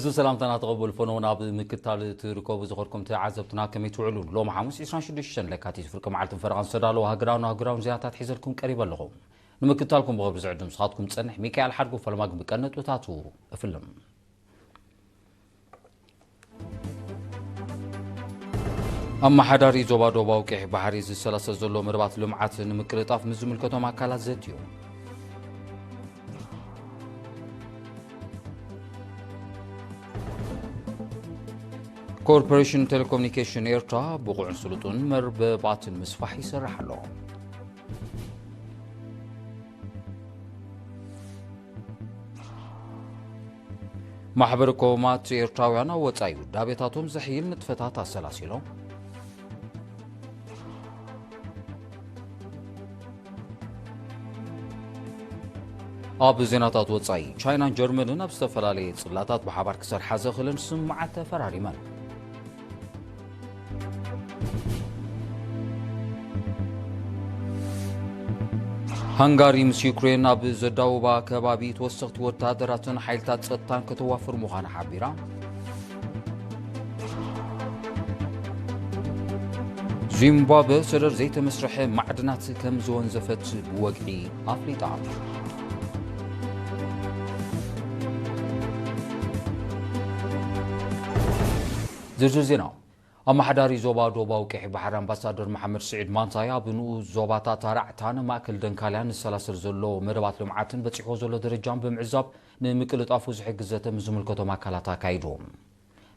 እዚ ሰላምታና ተቐበሉ። ፈነውን ኣብ ምክታል ትርከቡ ዝኸድኩም ተዓዘብትና ከመይ ትውዕሉ? ሎም ሓሙስ ዕስራን ሽዱሽተን ለካቲት ፍርቂ መዓልትን ፈረቓን ዝተዳለወ ሃገራውን ኣህጉራውን ዜናታት ሒዘልኩም ቀሪበ ኣለኹ። ንምክታልኩም ብኽብሪ ዝዕድም ስኻትኩም ዝጸንሕ ሚካኤል ሓድጉ። ፈለማ ግን ብቀነጥብታቱ እፍልም። ኣመሓዳሪ ዞባ ዶባዊ ቀይሕ ባሕሪ ዝሰላሰል ዘሎ መደባት ልምዓት ንምቅልጣፍ ምስ ዝምልከቶም ኣካላት ዘትዩ። ኮርፖሬሽን ቴሌኮሙኒኬሽን ኤርትራ ብቑዕን ስሉጡን መርበባትን ምስፋሕ ይሰርሕ ኣሎ። ማሕበር ኮማት ኤርትራውያን ኣብ ወጻኢ ውዳቤታቶም ዘሕይል ንጥፈታት ኣሰላሲሎም። ኣብ ዜናታት ወጻኢ፣ ቻይናን ጀርመንን ኣብ ዝተፈላለየ ጽላታት ብሓባር ክሰርሓ ዘኽእለን ስምምዓት ተፈራሪመን። ሃንጋሪ ምስ ዩክሬን ኣብ ዘዳውባ ከባቢ ተወሰኽቲ ወታደራትን ሓይልታት ጸጥታን ከተዋፍር ምዃና ሓቢራ። ዚምባብወ ሰደድ ዘይተመስርሐ ማዕድናት ከም ዝወንዘፈት ብወግዒ ኣፍሊጣ። ዝርዝር ዜና። ኣመሓዳሪ ዞባ ዶባዊ ቀይሕ ባሕሪ ኣምባሳደር መሓመድ ስዒድ ማንታይ ኣብ ንኡስ ዞባታት ኣራዕታን ማእከል ደንካልያን ዝሰላሰል ዘሎ መደባት ልምዓትን በጺሕዎ ዘሎ ደረጃን ብምዕዛብ ንምቅልጣፉ ዝሕግዝ ዘተ ምስ ዝምልከቶም ኣካላት ኣካይዱ።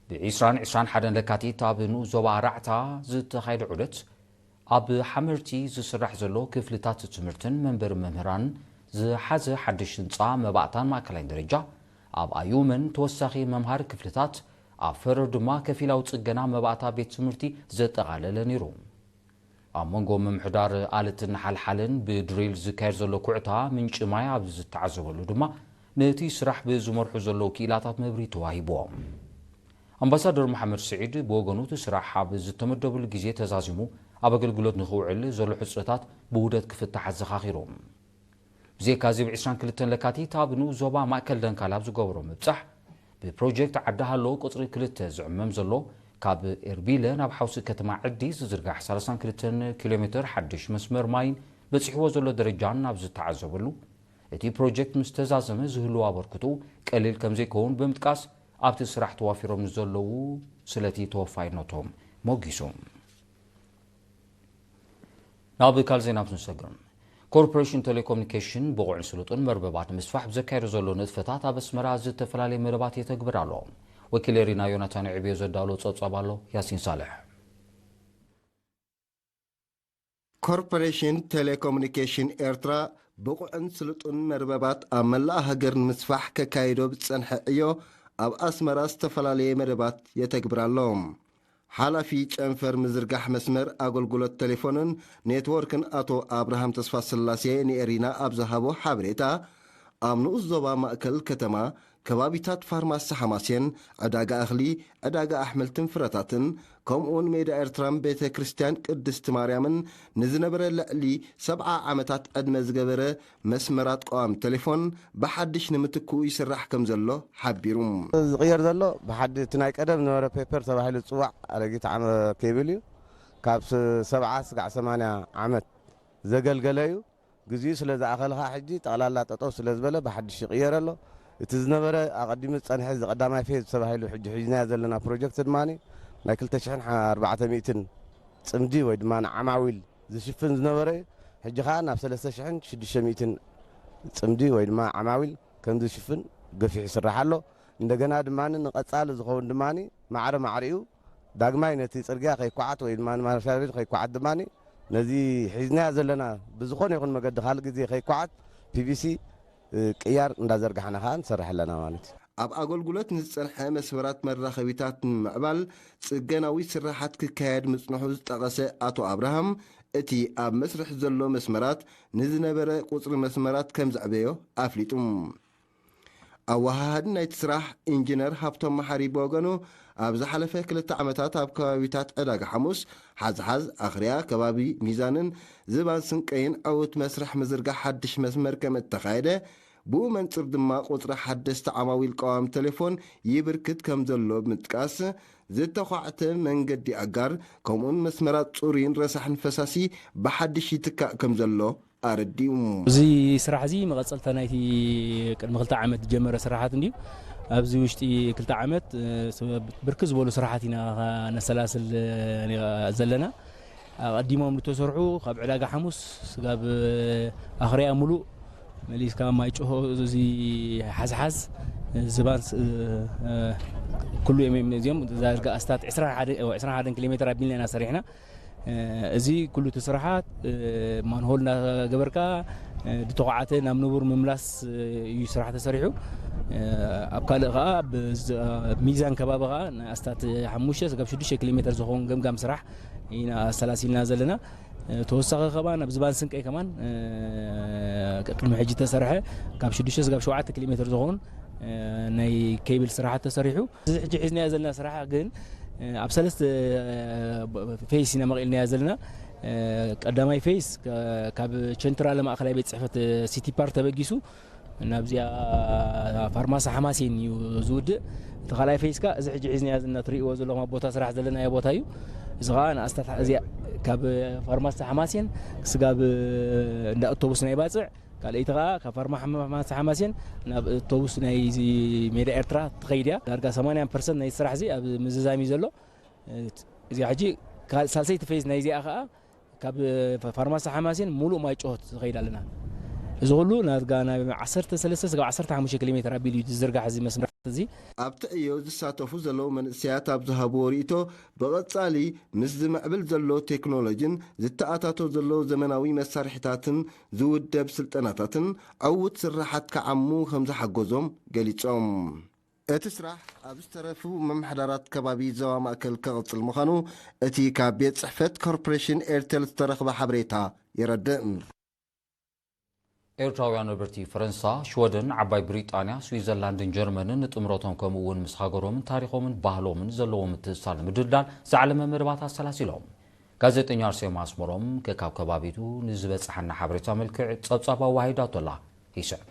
ብ20፣ ዕስራን ሓደን ለካቲት ኣብ ንኡስ ዞባ ኣራዕታ ዝተኻየደ ዑደት፣ ኣብ ሓመርቲ ዝስራሕ ዘሎ ክፍልታት ትምህርትን መንበሪ መምህራን ዝሓዘ ሓድሽ ህንጻ መባእታን ማእከላይ ደረጃ፣ ኣብ ኣዩመን ተወሳኺ መምሃሪ ክፍልታት፣ ኣብ ፈረር ድማ ከፊላዊ ጽገና መባእታ ቤት ትምህርቲ ዘጠቓለለ ነይሩ። ኣብ መንጎ ምምሕዳር ኣለትን ሓልሓልን ብድሪል ዝካየድ ዘሎ ኩዕታ ምንጪ ማይ ኣብ ዝተዓዘበሉ ድማ፣ ነቲ ስራሕ ብዝመርሑ ዘለዉ ክኢላታት መብርሂ ተዋሂብዎም። ኣምባሳደር መሓመድ ስዒድ ብወገኑ፣ እቲ ስራሕ ኣብ ዝተመደበሉ ግዜ ተዛዚሙ ኣብ ኣገልግሎት ንኽውዕል ዘሎ ሕጽረታት ብውህደት ክፍታሕ ኣዘኻኺሩ። ብዘይካ እዚ፣ ብ22 ለካቲት ኣብ ንኡስ ዞባ ማእከል ደንካል ኣብ ዝገበሮ ምብጻሕ፣ ብፕሮጀክት ዓዲ ሃሎ ቁጽሪ ክልተ ዝዕመም ዘሎ፣ ካብ ኤርቢለ ናብ ሓውሲ ከተማ ዕዲ ዝዝርጋሕ 32 ኪሎ ሜትር ሓድሽ መስመር ማይን በጺሕዎ ዘሎ ደረጃን ኣብ ዝተዓዘበሉ፣ እቲ ፕሮጀክት ምስ ተዛዘመ ዝህልዎ ኣበርክቶ ቀሊል ከም ዘይከውን ብምጥቃስ፣ ኣብቲ ስራሕ ተዋፊሮም ንዘለዉ ስለቲ ተወፋይነቶም ሞጊሱ። ናብ ካልእ ዜና ክንሰግር። ኮርፖሬሽን ቴሌኮሙኒኬሽን ብቑዕን ስሉጥን መርበባት ንምስፋሕ ብዘካየዶ ዘሎ ንጥፈታት፣ ኣብ ኣስመራ ዝተፈላለየ መደባት የተግብር ኣሎ። ወኪል ኤሪና ዮናታን ዕብዮ ዘዳሎ ጸብጻብ ኣሎ። ያሲን ሳልሕ። ኮርፖሬሽን ቴሌኮሙኒኬሽን ኤርትራ ብቑዕን ስሉጥን መርበባት ኣብ መላእ ሃገር ንምስፋሕ ከካይዶ ብዝጸንሐ ዕዮ፣ ኣብ ኣስመራ ዝተፈላለየ መደባት የተግብር ኣሎ። ሓላፊ ጨንፈር ምዝርጋሕ መስመር ኣገልግሎት ቴሌፎንን ኔትዎርክን ኣቶ ኣብርሃም ተስፋስላሴ ንኤሪና ኣብ ዝሃቦ ሓበሬታ፣ ኣብ ንኡስ ዞባ ማእከል ከተማ፣ ከባቢታት ፋርማሲ ሓማሴን፣ ዕዳጋ እኽሊ፣ ዕዳጋ ኣሕምልትን ፍረታትን፣ ከምኡውን ሜዳ ኤርትራን ቤተ ክርስቲያን ቅድስቲ ማርያምን ንዝነበረ ልዕሊ ሰብዓ ዓመታት ዕድመ ዝገበረ መስመራት ቀዋሚ ቴሌፎን ብሓድሽ ንምትክኡ ይስራሕ ከም ዘሎ ሓቢሩ። ዝቕየር ዘሎ ብሓዲ እቲ ናይ ቀደም ዝነበረ ፔፐር ተባሂሉ ዝጽዋዕ ኣረጊት ዓመ-፣ ኬብል እዩ። ካብ ስ-፣ ሰብዓ ስጋዕ ሰማንያ ዓመት ዘገልገለ እዩ። ግዜኡ ስለ ዝኣኸለ ኸኣ ሕጂ ጠቕላላ ጠጠው ስለ ዝበለ ብሓድሽ ይቕየር ኣሎ። እቲ ዝነበረ ኣቐዲሙ ዝጸንሐ እዚ ቀዳማይ ፌዝ ተባሂሉ ሕጂ ሒዝናዮ ዘለና ፕሮጀክት ድማ ናይ ክልተ ሽሕን ኣርባዕተ ሚእትን ጽምዲ ወይ ድማ ንዓማዊል ዝሽፍን ዝነበረ እዩ። ሕጂ ኸኣ ናብ ሰለስተ ሽሕን ሽዱሽተ ሚእትን ጽምዲ ወይ ድማ ዓማዊል ከም ዝሽፍን ገፊሑ ይስራሕ ኣሎ። እንደገና ድማ ንቐጻሊ ዝኸውን ድማ ማዕረ ማዕሪኡ ዳግማይ ነቲ ጽርግያ ከይኳዓት ወይ ድማ ንማሻሪል ከይኳዓት ድማ ነዚ ሒዝናዮ ዘለና ብዝኾነ ይኹን መገዲ ካልእ ግዜ ከይኳዓት ፒቪሲ፣ እ፣ ቅያር እንዳዘርጋሕና ከኣ ንሰርሕ ኣለና ማለት እዩ። ኣብ ኣገልግሎት ንዝጸንሐ መስመራት መራኸቢታት ንምምዕባል ጽገናዊ ስራሓት ክካየድ ምጽንሑ ዝጠቐሰ ኣቶ ኣብርሃም፣ እቲ ኣብ መስርሕ ዘሎ መስመራት ንዝነበረ ቁጽሪ መስመራት ከም ዘዕበዮ ኣፍሊጡ። ኣወሃሃዲ ናይቲ ስራሕ ኢንጂነር ሃብቶም መሓሪ ብወገኑ፣ ኣብ ዝሓለፈ ክልተ ዓመታት ኣብ ከባቢታት ዕዳጋ ሓሙስ፣ ሓዝሓዝ፣ ኣኽርያ፣ ከባቢ ሚዛንን ዝባን ስንቀይን ዕዉት መስርሕ ምዝርጋሕ ሓድሽ መስመር ከም እተኻየደ፣ ብኡ መንጽር ድማ ቁጽሪ ሓደስቲ ዓማዊል ቀዋሚ ቴሌፎን ይብርክት ከም ዘሎ ብምጥቃስ፣ ዝተዃዕተ መንገዲ ኣጋር፣ ከምኡውን መስመራት ጽሩይን ረሳሕን ፈሳሲ ብሓድሽ ይትካእ ከም ዘሎ ኣረዲኡ። እዚ ስራሕ እዚ መቐጸልታ ናይቲ ቅድሚ ክልተ ዓመት ዝጀመረ ስራሓት እንድዩ። ኣብዚ ውሽጢ ክልተ ዓመት፣ እ፣ ሰብ-፣ ብርክት ዝበሉ ስራሓት ኢና ነሰላስል፣ እ፣ ዘለና። ኣቐዲሞም ዝተሰርሑ ካብ ዕዳጋ ሓሙስ ስጋብ ኣኽርያ ሙሉእ መሊስካ ማይ ጭሆ፣ እዚ ሓዝሓዝ፣ ዝባን ስ-፣ እ፣ ኩሉ እዮም፣ እዮም እዚኦም። ዳርጋ ኣስታት ዕስራን ሓደን፣ ዕስራን ሓደን ኪሎ ሜትር ኣቢልና ኢና ሰሪሕና። እ፣ እዚ ኩሉ እቲ ስራሓት፣ እ፣ ማንሆል እናገበርካ፣ እ፣ ዝተዃዓተ ናብ ንቡር ምምላስ፣ እ፣ እዩ ስራሕ ተሰሪሑ። እ፣ ኣብ ካልእ ከዓ ብዝ-፣ ኣብ ሚዛን ከባቢ ከዓ ንኣስታት ሓሙሽተ ስጋብ ሽዱሽተ ኪሎ ሜትር ዝኸውን ገምጋም ስራሕ ኢና ኣሰላሲልና ዘለና። እ፣ ተወሳኺ ከማን ኣብ ዝባን ስንቀይ ከማን፣ እ፣ ቅድሚ ሕጂ ተሰርሐ ካብ ሽዱሽተ ስጋብ ሸውዓተ ኪሎ ሜትር ዝኸውን፣ እ፣ ናይ ኬብል ስራሓት ተሰሪሑ። እዚ ሕጂ ሒዝናዮ ዘለና ስራሕ ግን፣ እ፣ ኣብ ሰለስተ፣ እ፣ ፌስ ኢና መቒልናዮ ዘለና። እ፣ ቀዳማይ ፌስ ከ-፣ ካብ ቸንትራለ ማእኸላይ ቤት ጽሕፈት ሲቲ ፓርክ ተበጊሱ ናብዚኣ ፋርማሲ ሓማሴን እዩ ዝውድእ። እቲ ካልኣይ ፌስ ከኣ እዚ ሕጂ ሒዝናዮ ዘለና እትርእይዎ ዘለኹም ኣብ ቦታ ስራሕ ዘለናዮ ቦታ እዩ። እዚ ከኣ ንኣስታት እዚኣ ካብ ፋርማሲ ሓማሴን ስጋብ እንዳ ኣውቶቡስ ናይ ባጽዕ፣ ካልኣይቲ ከኣ ካብ ፋርማ ሓማ-፣ ሓማሴን ናብ ኣውቶቡስ ናይ እዚ ሜዳ ኤርትራ ትኸይድ እያ። ዳርጋ ሰማንያ ፐርሰንት ናይ ስራሕ እዚ ኣብ ምዝዛም እዩ ዘሎ። እዚኣ ሕጂ ካ-፣ ሳልሰይቲ ፌዝ ናይ እዚኣ ከኣ ካብ ፋርማሲ ሓማሴን ሙሉእ ማይ ጭሆት ዝኸይድ ኣለና። እዚ ኩሉ ናትጋ ናብ ዓሰርተ ሰለስተ ስጋብ ዓሰርተ ሓሙሽተ ኪሎ ሜትር ኣቢሉ እዩ ዝዝርጋሕ እዚ መስመር እዚ። ኣብቲ ዕዮ ዝሳተፉ ዘለዉ መንእሰያት ኣብ ዝሃብዎ ርእይቶ፣ ብቐጻሊ ምስ ዝምዕብል ዘሎ ቴክኖሎጂን ዝተኣታቶ ዘሎ ዘመናዊ መሳርሒታትን ዝውደብ ስልጠናታትን ዕዉት ስራሓት ክዓሙ ከም ዝሓገዞም ገሊጾም። እቲ ስራሕ ኣብ ዝተረፉ ምምሕዳራት ከባቢ ዞባ ማእከል ክቕጽል ምዃኑ እቲ ካብ ቤት ጽሕፈት ኮርፖሬሽን ኤርቴል ዝተረኽበ ሓበሬታ የረድእ። ኤርትራውያን ነበርቲ ፈረንሳ፣ ሽወደን፣ ዓባይ ብሪጣንያ፣ ስዊዘርላንድን ጀርመንን ንጥምረቶም ከምኡ እውን ምስ ሃገሮምን ታሪኾምን ባህሎምን ዘለዎም ምትእስሳር ንምድልዳል ዝዓለመ መደባት ኣሰላሲሎም። ጋዜጠኛ ኣርሴማ ኣስመሮም ከካብ ከባቢቱ ንዝበጽሓና ሓበሬታ መልክዕ ጸብጻብ ኣዋሂዳቶ ኣላ። ይስዕብ።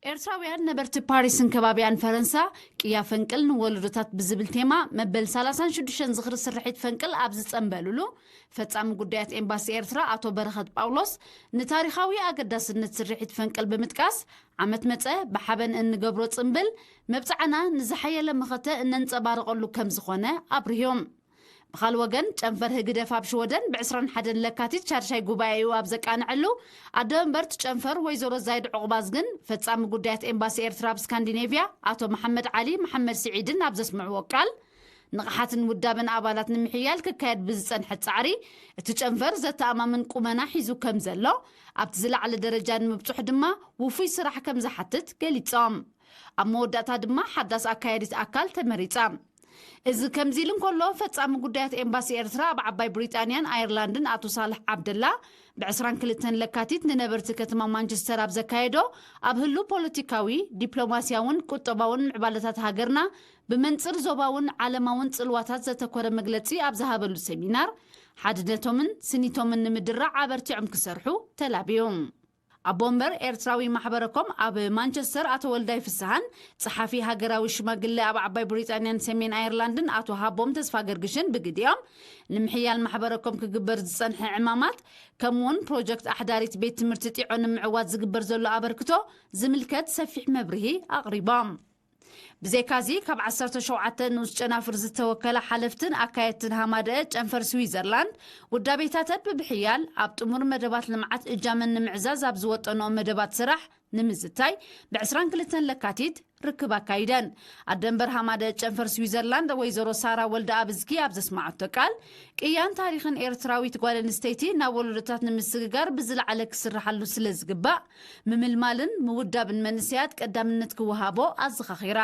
ኤርትራውያን ነበርቲ ፓሪስን ከባቢኣን ፈረንሳ፣ ቅያ ፈንቅል ንወለዶታት ብዝብል ቴማ፣ መበል ሰላሳን ሽዱሽተን ዝኽሪ ስርሒት ፈንቅል ኣብ ዝጸንበሉሉ፣ ፈጻሚ ጉዳያት ኤምባሲ ኤርትራ ኣቶ በረኸት ጳውሎስ፣ ንታሪኻዊ ኣገዳስነት ስርሒት ፈንቅል ብምጥቃስ፣ ዓመት መጸ ብሓበን እንገብሮ ጽንብል፣ መብጽዓና ንዝሓየለ መኸተ እነንጸባርቐሉ ከም ዝኾነ ኣብርህዮም። ብኻል ወገን፣ ጨንፈር ህግደፍ ኣብ ሽወደን ብ ዕስራን ሓደን ለካቲት ሻድሻይ ጉባኤኡ ኣብ ዘቃንዐሉ፣ ኣደ መንበርት ጨንፈር ወይዘሮ ዛይድ ዑቕባዝግን ፈጻሚ ጉዳያት ኤምባሲ ኤርትራ ኣብ ስካንዲኔቭያ ኣቶ መሓመድ ዓሊ መሓመድ ስዒድን ኣብ ዘስምዕዎ ቃል፣ ንቕሓትን ውዳበን ኣባላት ንምሕያል ክካየድ ብዝጸንሐ ጻዕሪ፣ እቲ ጨንፈር ዘተኣማምን ቁመና ሒዙ ከም ዘሎ፣ ኣብቲ ዝለዓለ ደረጃ ንምብጽሑ ድማ ውፉይ ስራሕ ከም ዝሓትት ገሊጾም። ኣብ መወዳእታ ድማ ሓዳስ ኣካያዲት ኣካል ተመሪጻ። እዚ ከምዚ ኢሉ እንከሎ፣ ፈጻሚ ጉዳያት ኤምባሲ ኤርትራ ኣብ ዓባይ ብሪጣንያን ኣየርላንድን ኣቶ ሳልሕ ዓብደላ፣ ብ ዕስራን ክልተን ለካቲት ንነበርቲ ከተማ ማንቸስተር ኣብ ዘካየዶ፣ ኣብ ህሉው ፖለቲካዊ፣ ዲፕሎማስያውን ቁጠባውን ምዕባለታት ሃገርና ብመንጽር ዞባውን ዓለማውን ጽልዋታት ዘተኮረ መግለጺ ኣብ ዝሃበሉ ሰሚናር፣ ሓድነቶምን ስኒቶምን ንምድራዕ ኣበርቲዖም ክሰርሑ ተላብዩ። ኣቦ ወንበር ኤርትራዊ ማሕበረኮም ኣብ ማንቸስተር ኣቶ ወልዳይ ፍስሃን ጸሓፊ ሃገራዊ ሽማግለ ኣብ ዓባይ ብሪጣንያን ሰሜን ኣየርላንድን ኣቶ ሃቦም ተስፋ ገርግሽን ብግዲኦም፣ ንምሕያል ማሕበረኮም ክግበር ዝጸንሐ ዕማማት፣ ከምኡውን ፕሮጀክት ኣሕዳሪት ቤት ትምህርቲ ጢዖ ንምዕዋት ዝግበር ዘሎ ኣበርክቶ ዝምልከት ሰፊሕ መብርሂ ኣቕሪቦም። ብዘይካዚ፣ ካብ ዓሰርተ ሸውዓተ ንኡስ ጨናፍር ዝተወከላ ሓለፍትን ኣካየድትን ሃማደአ ጨንፈር ስዊዘርላንድ፣ ውዳቤታተን ብምሕያል፣ ኣብ ጥሙር መደባት ልምዓት እጃመን ንምዕዛዝ ኣብ ዝወጠንኦ መደባት ስራሕ ንምዝታይ፣ ብ ዕስራን ክልተን ለካቲት ርክብ ኣካይደን። ኣደንበር ሃማደአ ጨንፈር ስዊዘርላንድ ወይዘሮ ሳራ ወልደኣብ እዝጊ ኣብ ዘስማዓቶ ቃል፣ ቅያን ታሪኽን ኤርትራዊት ጓል ኣንስተይቲ ናብ ወለዶታት ንምስግጋር ብዝለዓለ ክስርሓሉ ስለ ዝግባእ፣ ምምልማልን ምውዳብን መንእሰያት ቀዳምነት ክወሃቦ ኣዘኻኺራ።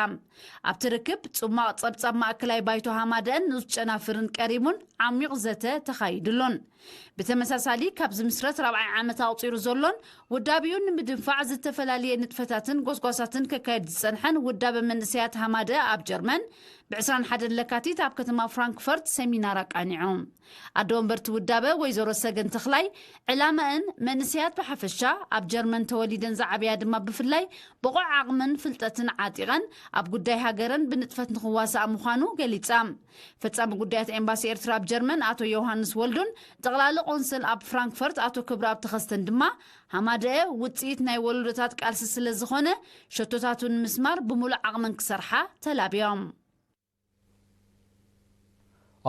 ኣብቲ ርክብ፣ ጽማቕ ጸብጻብ ማእከላይ ባይቶ ሃማደአን ንኡስ ጨናፍርን ቀሪቡን ዓሚቕ ዘተ ተኻይድሉን። ብተመሳሳሊ፣ ካብ ዝምስረት ራብዓይ ዓመት ኣቑጺሩ ዘሎን ውዳቢኡ ንምድንፋዕ ዝተፈላለየ ንጥፈታትን ጎስጓሳትን ከካየድ ዝጸንሐ ምምሕዳርን ውዳበ መንእሰያት ሃማደ ኣብ ጀርመን ብ ዕስራን ሓደን ለካቲት ኣብ ከተማ ፍራንክፈርት ሰሚናር ኣቃኒዖም። ኣደ ወንበርቲ ውዳበ ወይዘሮ ሰገን ተኽላይ፣ ዕላማእን መንእሰያት ብሓፈሻ፣ ኣብ ጀርመን ተወሊደን ዝዓብያ ድማ ብፍላይ፣ ብቑዕ ዓቕምን ፍልጠትን ዓጢቐን ኣብ ጉዳይ ሃገረን ብንጥፈት ንኽዋሳኣ ምዃኑ ገሊጻ። ፈጻሚ ጉዳያት ኤምባሲ ኤርትራ ኣብ ጀርመን ኣቶ ዮሃንስ ወልዱን ጠቕላሊ ቆንስል ኣብ ፍራንክፈርት ኣቶ ክብረኣብ ተኸስተን ድማ፣ ሃማደአ ውጽኢት ናይ ወለዶታት ቃልሲ ስለ ዝኾነ፣ ሸቶታቱ ንምስማር ብምሉእ ዓቕመን ክሰርሓ ተላብዮም።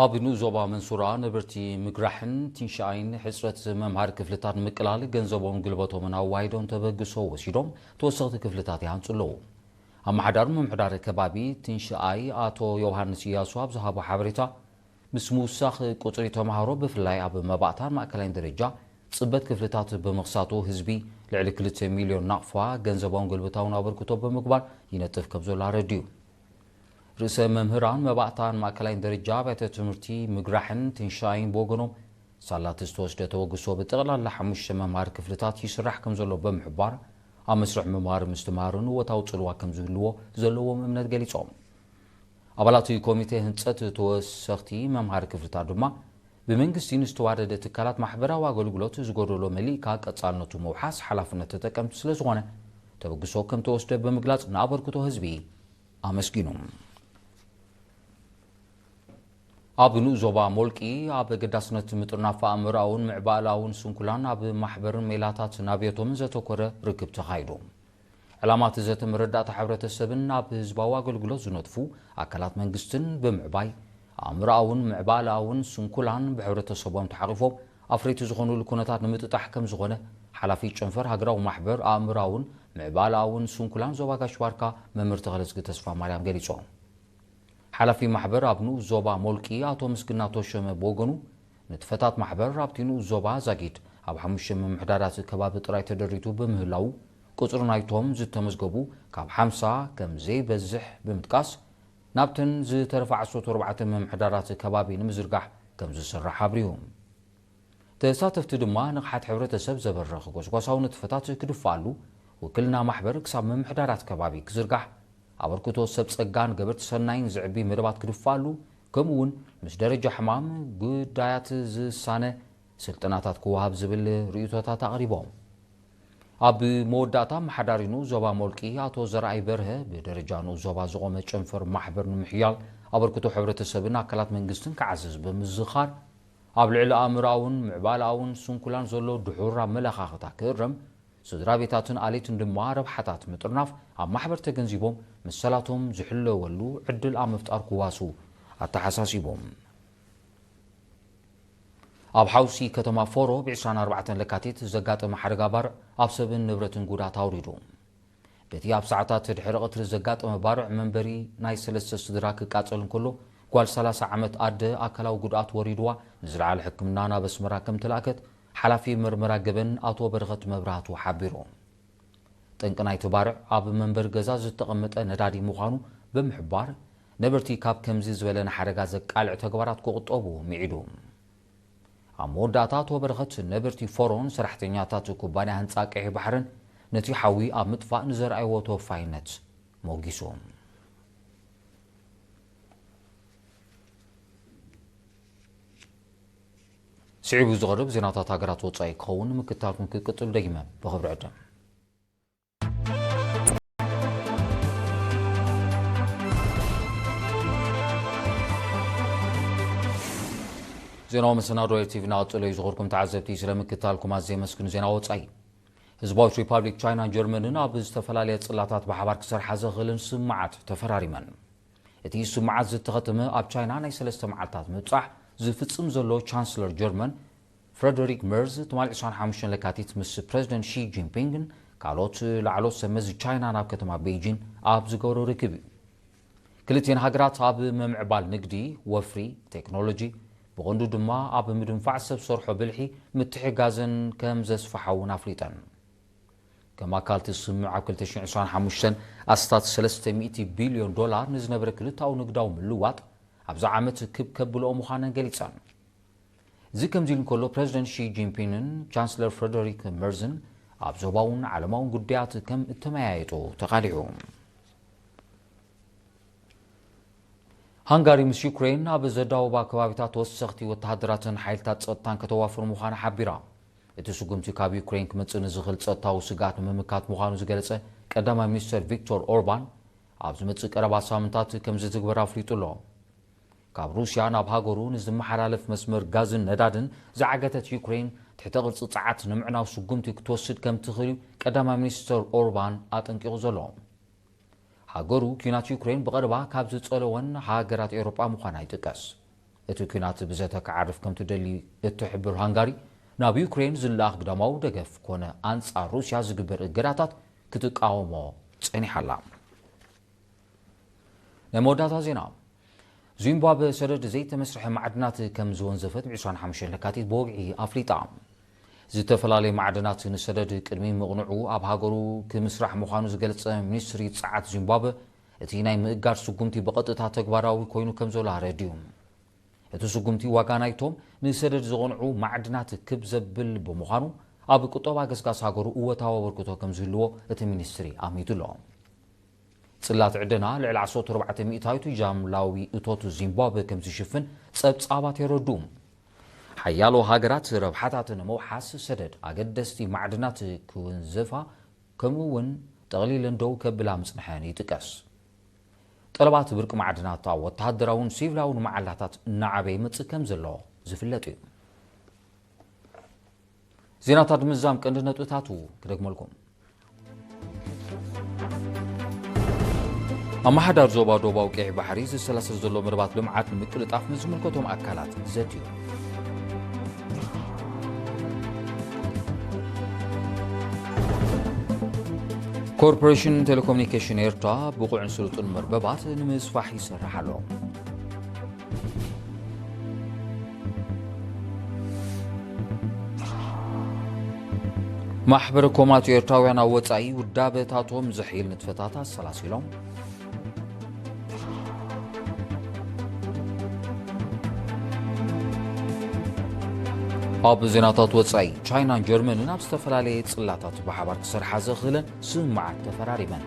ኣብ ንኡስ ዞባ መንሱራ ነበርቲ ምግራሕን ቲንሻኣይን ሕጽረት መምሃሪ ክፍልታት ንምቅላል ገንዘቦም፣ ጉልበቶምን ኣዋሂዶም ተበግሶ ወሲዶም ተወሰኽቲ ክፍልታት ይሃንጹ ኣለዉ። ኣመሓዳሪ ምምሕዳር ከባቢ ቲንሻኣይ ኣቶ ዮሃንስ እያሱ ኣብ ዝሃቦ ሓበሬታ፣ ምስ ምውሳኽ ቁጽሪ ተምሃሮ ብፍላይ ኣብ መባእታን ማእከላይን ደረጃ ጽበት ክፍልታት ብምኽሳቱ ህዝቢ ልዕሊ ክልተ ሚልዮን ናቕፋ ገንዘባውን ጉልበታውን ኣበርክቶ ብምግባር ይነጥፍ ከም ዘሎ ኣረዲኡ። ርእሰ መምህራን መባእታን ማእከላይን ደረጃ ኣብያተ ትምህርቲ ምግራሕን ትንሻይን ብወገኖም፣ ሳላ እቲ ዝተወስደ ተበግሶ ብጠቕላላ ሓሙሽተ መምሃሪ ክፍልታት ይስራሕ ከም ዘሎ ብምሕባር፣ ኣብ መስርሕ ምምሃር ምስትምሃርን እወታዊ ጽልዋ ከም ዝህልዎ ዘለዎም እምነት ገሊጾም። ኣባላት ኮሚቴ ህንጸት ተወሰኽቲ መምሃሪ ክፍልታት ድማ፣ ብመንግስቲ ንዝተዋደደ ትካላት ማሕበራዊ ኣገልግሎት ዝጎደሎ መሊእካ ቀጻልነቱ ምውሓስ ሓላፍነት ተጠቀምቲ ስለ ዝኾነ፣ ተበግሶ ከም ተወስደ ብምግላጽ ንኣበርክቶ ህዝቢ ኣመስጊኑ። ኣብ ንኡስ ዞባ ሞልቂ ኣብ ኣገዳስነት ምጥርናፍ ኣእምሮኣውን ምዕባለኣውን ስንኩላን ኣብ ማሕበርን ሜላታት ናብዮቶምን ዘተኮረ ርክብ ተኻይዱ። ዕላማ እቲ ዘተ መረዳእታ ሕብረተሰብን ኣብ ህዝባዊ ኣገልግሎት ዝነጥፉ ኣካላት መንግስትን ብምዕባይ ኣእምሮኣውን ምዕባለኣውን ስንኩላን ብሕብረተሰቦም ተሓቒፎም ኣፍረይቲ ዝኾኑሉ ኩነታት ንምጥጣሕ ከም ዝኾነ ሓላፊ ጨንፈር ሃገራዊ ማሕበር ኣእምሮኣውን ምዕባለኣውን ስንኩላን ዞባ ጋሽ ባርካ መምህር ተኽለዝጊ ተስፋ ማርያም ገሊጾም። ሓላፊ ማሕበር ኣብ ንኡስ ዞባ ሞልቂ ኣቶ ምስግና ተሾመ ብወገኑ፣ ንጥፈታት ማሕበር ኣብቲ ንኡስ ዞባ ዛጊድ ኣብ ሓሙሽተ ምምሕዳራት ከባቢ ጥራይ ተደሪቱ ብምህላዉ፣ ቁጽሪ ናይቶም ዝተመዝገቡ ካብ ሓምሳ ከም ዘይበዝሕ ብምጥቃስ፣ ናብተን ዝተረፋ ዓሰርተ ኣርባዕተ ምምሕዳራት ከባቢ ንምዝርጋሕ ከም ዝስራሕ ኣብሪሁ። ተሳተፍቲ ድማ ንቕሓት ሕብረተሰብ ዘበርኽ ጎስጓሳዊ ንጥፈታት ክድፋኣሉ፣ ውክልና ማሕበር ክሳብ ምምሕዳራት ከባቢ ክዝርጋሕ፣ ኣበርክቶ ሰብ ጸጋን ገበርቲ ሰናይን ዘዕቢ መደባት ክድፋኣሉ፣ ከምኡ እውን ምስ ደረጃ ሕማም ጉዳያት ዝሳነ ስልጠናታት ክወሃብ ዝብል ርእይቶታት ኣቕሪቦም። ኣብ መወዳእታ፣ ኣመሓዳሪ ንኡስ ዞባ ሞልቂ ኣቶ ዘርኣይ በርሀ፣ ብደረጃ ንኡስ ዞባ ዝቖመ ጨንፈር ማሕበር ንምሕያል ኣበርክቶ ሕብረተሰብን ኣካላት መንግስትን ክዓዝዝ ብምዝኻር፣ ኣብ ልዕሊ ኣእምሮኣውን ምዕባለኣውን ስንኩላን ዘሎ ድሑር ኣመለኻኽታ ክእረም፣ ስድራ ቤታትን ኣሌትን ድማ ረብሓታት ምጥርናፍ ኣብ ማሕበር ተገንዚቦም መሰላቶም ዝሕለወሉ ዕድል ኣብ ምፍጣር ክዋስኡ ኣተሓሳሲቦም። ኣብ ሓውሲ ከተማ ፎሮ ብ ዕስራን ኣርባዕተን ለካቲት ዘጋጠመ ሓደጋ ባርዕ ኣብ ሰብን ንብረትን ጉድኣት ኣውሪዱ። በቲ ኣብ ሰዓታት ድሕሪ ቀትሪ ዘጋጠመ ባርዕ መንበሪ ናይ ሰለስተ ስድራ ክቃጸል እንከሎ፣ ጓል ሰላሳ ዓመት ኣደ ኣካላዊ ጉድኣት ወሪድዋ ንዝለዓለ ሕክምና ናብ ኣስመራ ከም ተላእከት ሓላፊ መርመራ ገበን ኣቶ በረኸት መብራህቱ ሓቢሩ። ጠንቂ ናይቲ ባርዕ ኣብ መንበሪ ገዛ ዝተቐመጠ ነዳዲ ምዃኑ ብምሕባር፣ ነበርቲ ካብ ከምዚ ዝበለ ንሓደጋ ዘቃልዕ ተግባራት ክቑጠቡ ምዒዱ። ኣብ መወዳእታ፣ ኣቶ በረኸት ነበርቲ ፎሮን ሰራሕተኛታት ኩባንያ ህንጻ ቀይሕ ባሕርን ነቲ ሓዊ ኣብ ምጥፋእ ንዘርኣይዎ ተወፋይነት ሞጊሱ። ስዒቡ ዝቐርብ ዜናታት ሃገራት ወጻኢ ክኸውን ምክታልኩም ክቅጽል ደጊመ ብኽብሪ ዕድም። ዜናዊ መሰናዶ ኤርቲቪ ናቐጸሎ እዩ። ዝኸርኩም ተዓዘብቲ፣ ስለ ምክታልኩም ኣዝየ የመስግን። ዜና ወጻኢ። ህዝባዊት ሪፓብሊክ ቻይናን ጀርመንን ኣብ ዝተፈላለየ ጽላታት ብሓባር ክሰርሓ ዘኽእልን ስምምዓት ተፈራሪመን። እቲ ስምምዓት ዝተኸተመ ኣብ ቻይና ናይ ሰለስተ መዓልታት ምብጻሕ ዝፍጽም ዘሎ ቻንስለር ጀርመን ፍረደሪክ መርዝ፣ ትማሊ ዕስራን ሓሙሽተን ለካቲት ምስ ፕረዚደንት ሺ ጂንፒንግን ካልኦት ላዕሎት ሰብ መዚ ቻይና ናብ ከተማ ቤይጂን ኣብ ዝገብሮ ርክብ እዩ። ክልቲኤን ሃገራት ኣብ ምምዕባል ንግዲ፣ ወፍሪ፣ ቴክኖሎጂ፣ ብቐንዱ ድማ ኣብ ምድንፋዕ ሰብ ሰርሖ ብልሒ ምትሕጋዘን ከም ዘስፍሓ እውን ኣፍሊጠን። ከም ኣካል እቲ ስምምዕ፣ ኣብ ክልተ ሽሕን ዕስራን ሓሙሽተን ኣስታት ሰለስተ ሚእቲ ቢልዮን ዶላር ንዝነበረ ክልተኣዊ ንግዳዊ ምልውዋጥ ኣብዚ ዓመት ክብ ከብልኦ ምዃነን ገሊጸን። እዚ ከምዚ ኢሉ እንከሎ፣ ፕረዚደንት ሺ ጂንፒንግን ቻንስለር ፍረደሪክ መርዝን ኣብ ዞባውን ዓለማውን ጉዳያት ከም እተመያየጡ ተቓሊዑ። ሃንጋሪ ምስ ዩክሬን ኣብ ዘዳውባ ከባቢታት ተወሰኽቲ ወተሃደራትን ሓይልታት ጸጥታን ከተዋፍር ምዃና ሓቢራ። እቲ ስጉምቲ ካብ ዩክሬን ክመጽእ ንዝኽእል ጸጥታዊ ስግኣት ንምምካት ምዃኑ ዝገለጸ ቀዳማይ ሚኒስተር ቪክቶር ኦርባን፣ ኣብ ዝመጽእ ቀረባ ሳምንታት ከም ዝትግበር ኣፍሊጡ ኣሎ። ካብ ሩስያ ናብ ሃገሩ ንዝመሓላለፍ መስመር ጋዝን ነዳድን ዝዓገተት ዩክሬን፣ ትሕተ ቅርጺ ጸዓት ንምዕናው ስጉምቲ ክትወስድ ከም ትኽእል እዩ ቀዳማይ ሚኒስተር ኦርባን ኣጠንቂቑ ዘሎ። ሃገሩ ኲናት ዩክሬን ብቐረባ ካብ ዝጸለወን ሃገራት ኤውሮጳ ምዃና ይጥቀስ። እቲ ኲናት ብዘተ ክዓርፍ ከም ትደሊ እትሕብር ሃንጋሪ፣ ናብ ዩክሬን ዝለኣኽ ግዳማዊ ደገፍ ኮነ ኣንጻር ሩስያ ዝግበር እገዳታት ክትቃወሞ ጸኒሓ ኣላ። ናይ መወዳእታ ዜና። ዚምባብወ ሰደድ ዘይተመስርሐ ማዕድናት ከም ዝወንዘፈት ብ ዕስራን ሓሙሽተን ለካቲት ብወግዒ ኣፍሊጣ። ዝተፈላለዩ ማዕድናት ንሰደድ ቅድሚ ምቕንዑ ኣብ ሃገሩ ክምስራሕ ምዃኑ ዝገልጸ ሚኒስትሪ ጸዓት ዚምባብወ፣ እቲ ናይ ምእጋድ ስጉምቲ ብቐጥታ ተግባራዊ ኮይኑ ከም ዘሎ ኣረዲኡ። እቲ ስጉምቲ ዋጋ ናይቶም ንሰደድ ዝቐንዑ ማዕድናት ክብ ዘብል ብምዃኑ፣ ኣብ ቁጠባ ገስጋስ ሃገሩ እወታዊ ኣበርክቶ ከም ዝህልዎ እቲ ሚኒስትሪ ኣሚቱ ኣሎ። ጽላት ዕደና ልዕሊ ዓሰርተ ኣርባዕተ ሚእታዊቱ ጃምላዊ እቶት ዚምባብወ ከም ዝሽፍን ጸብጻባት የረድኡ። ሓያሎ ሃገራት ረብሓታት ንምውሓስ ሰደድ ኣገደስቲ ማዕድናት ክውንዘፋ፣ ከምኡ እውን ጠቕሊለን ደው ከብላ ምጽንሐን ይጥቀስ። ጠለባት ብርቂ ማዕድናት ኣብ ወተሃደራውን ሲቪላውን መዓላታት እናዓበየ ይመጽእ ከም ዘሎ ዝፍለጥ እዩ። ዜናታት ምዛም ቀንዲ ነጥብታቱ ክደግመልኩም። ኣመሓዳሪ ዞባ ደቡባዊ ቀይሕ ባሕሪ ዝሰላሰል ዘሎ መደባት ልምዓት ንምቅልጣፍ ንዝምልከቶም ኣካላት ዘትዩ። ኮርፖሬሽን ቴሌኮሙኒኬሽን ኤርትራ ብቑዕን ስሉጥን መርበባት ንምስፋሕ ይሰርሕ ኣሎ። ማሕበረ ኮማት ኤርትራውያን ኣብ ወጻኢ ውዳበታቶም ዘሕይል ንጥፈታት ኣሰላሲሎም። ኣብ ዜናታት ወጻኢ፣ ቻይናን ጀርመንን ኣብ ዝተፈላለየ ጽላታት ብሓባር ክሰርሓ ዘኽእለን ስምምዓት ተፈራሪመን።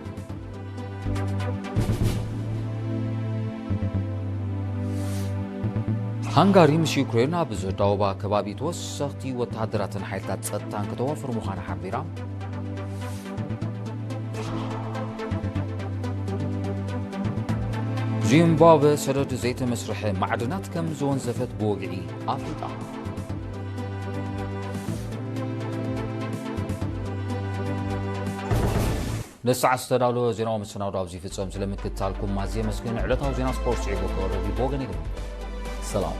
ሃንጋሪ ምስ ዩክሬን ኣብ ዘዳወባ ከባቢ ተወሰኽቲ ወተሃደራትን ሓይልታት ጸጥታን ከተዋፍር ምዃና ሓቢራ። ዚምባብወ ሰደድ ዘይተመስርሐ ማዕድናት ከም ዝወንዘፈት ብወግዒ ኣፍሊጣ። ነዚ ሰዓት ዝተዳለወ ዜናዊ መሰናዶ ኣብዚ ይፍጸም። ስለ ምክትታልኩም ኣዝየ የመስግን። ዕለታዊ ዜና ስፖርት ስዒቡ ክቐርብ እዩ። ብወገነይ ግን ሰላም።